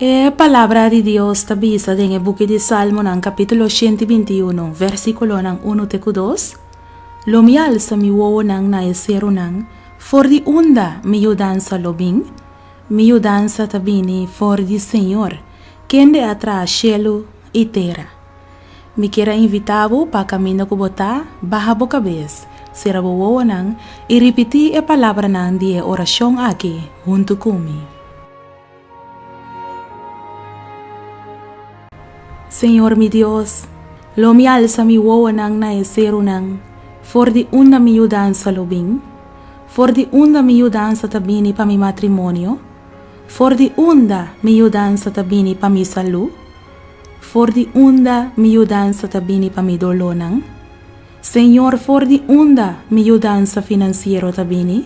E Palabra di Dios ta bisa den e buki di Salmonan kapítulo 121, versíkulonan unu te ku dos, Lo mi alsa mi wowonan na e serunan, for di unda mi yudansa lo bin? Mi yudansa ta bini for di Señor, kende a traha shelu i tera. Mi kier a invitá bo pa kaminda ku bo ta, baha bo kabes, sera bo wowonan i ripití e palabranan di e orashon aki huntu ku mi. Señor mi Dios, lo mi alsa mi wowonan na e serunan, for di unda mi yudansa lo bin? For di unda mi yudansa ta bini pa mi matrimonio? For di unda mi yudansa ta bini pa mi salú? For di unda mi yudansa ta bini pa mi dolónan? Señor, for di unda mi yudansa finansiero ta bini?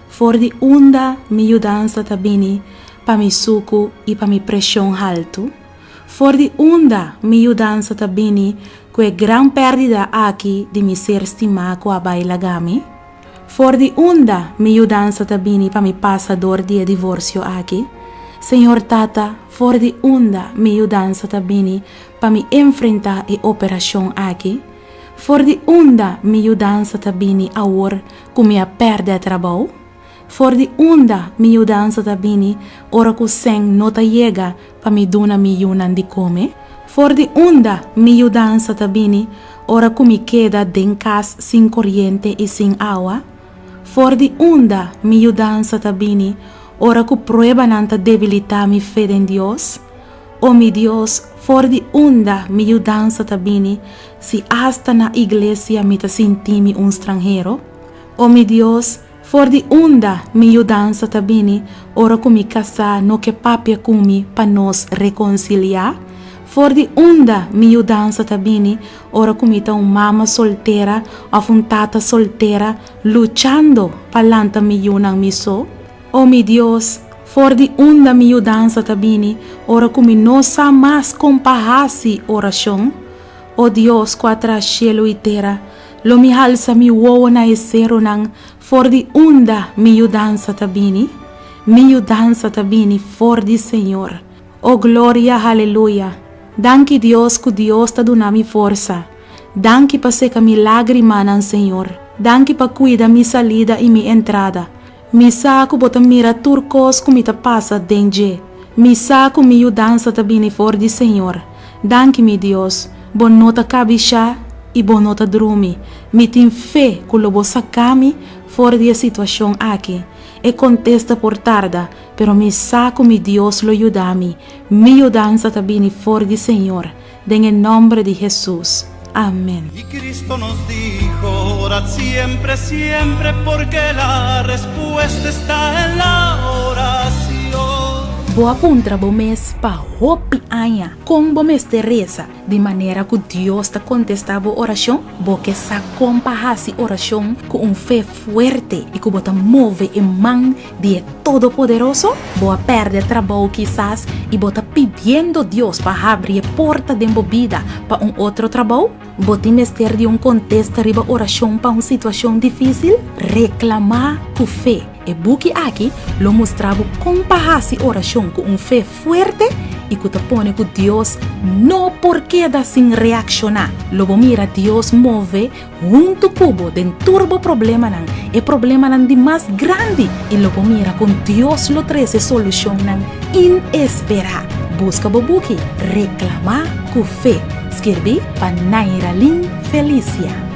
For di unda mi yudansa ta bini pa mi suku i pa mi preshon haltu? For di unda mi yudansa ta bini ku e gran pèrdida aki di mi ser stimá ku a bai laga mi? For di unda mi yudansa ta bini pa mi pasa dor di e divorsio aki? Señor Tata, for di unda mi yudansa ta bini pa mi enfrentá e operashon aki? For di unda mi yudansa ta bini awor ku mi a pèrdè trabou? For di unda mi yudansa ta bini ora ku sèn no ta yega pa mi duna mi yunan di kome? For di unda mi yudansa ta bini ora ku mi keda den kas sin koriente i sin awa? For di unda mi yudansa ta bini ora ku pruebanan ta debilitá mi fe den Dios? O mi Dios, for di unda mi yudansa ta bini si asta na iglesia mi ta sinti mi un stranhero? O mi Dios, for di unda mi yudansa ta bini ora ku mi kasá no ke papia ku mi pa nos rekonsiliá? For di unda mi yudansa ta bini ora ku mi ta un mama soltera òf un tata soltera luchando pa lanta mi yunan mi so? O mi Dios, for di unda mi yudansa ta bini ora ku mi no sa mas kon pa hasi orashon? O Dios ku a traha shelu i tera, lo mi halsa mi wowo na e serunan, for di unda mi yudansa ta bini? Mi yudansa ta bini for di Señor. O gloria, haleluya! Danki Dios ku Dios ta duna mi forsa. Danki pa seka mi lágrimanan, Señor. Danki pa kuida mi salida i mi entrada. Mi sa ku bo ta mira tur kos ku mi ta pasa den dje. Mi sa ku mi yudansa ta bini for di Señor. Danki mi Dios, bo no ta kabishá i bo no ta drumi. Mi tin fe ku lo bo saka mi for di e situashon aki. E kontesta por tarda, pero mi sa ku mi Dios lo yuda mi. Mi yudansa ta bini for di Señor. Den e nòmber di Hesus. Amen. Y Cristo nos dijo, Orad siempre, siempre, porque la respuesta está en la oración. Bo a puntra bo mes pa hopi aña kon bo mester resa di manera ku Dios ta kontestá bo orashon? Bo ke sa kon pa hasi orashon ku un fe fuerte i ku bo ta move e man di e Todopoderoso? Bo a pèrdè trabou kisas i bo ta pidiendo Dios pa habri e porta den bo bida pa un otro trabou? Bo tin mester di un kontesta riba orashon pa un situashon difísil? Reklamá ku fe! E buki aki lo mustra bo kon pa hasi orashon ku un fe fuerte i ku ta pone ku Dios no por keda sin reakshoná. Lo bo mira Dios move Huntu ku bo den tur bo problemanan, e problemanan di mas grandi, i lo bo mira kon Dios lo trese solushonnan inesperá. Buska bo buki Reklamá ku Fe, skirbí pa Nairalyn Felicia.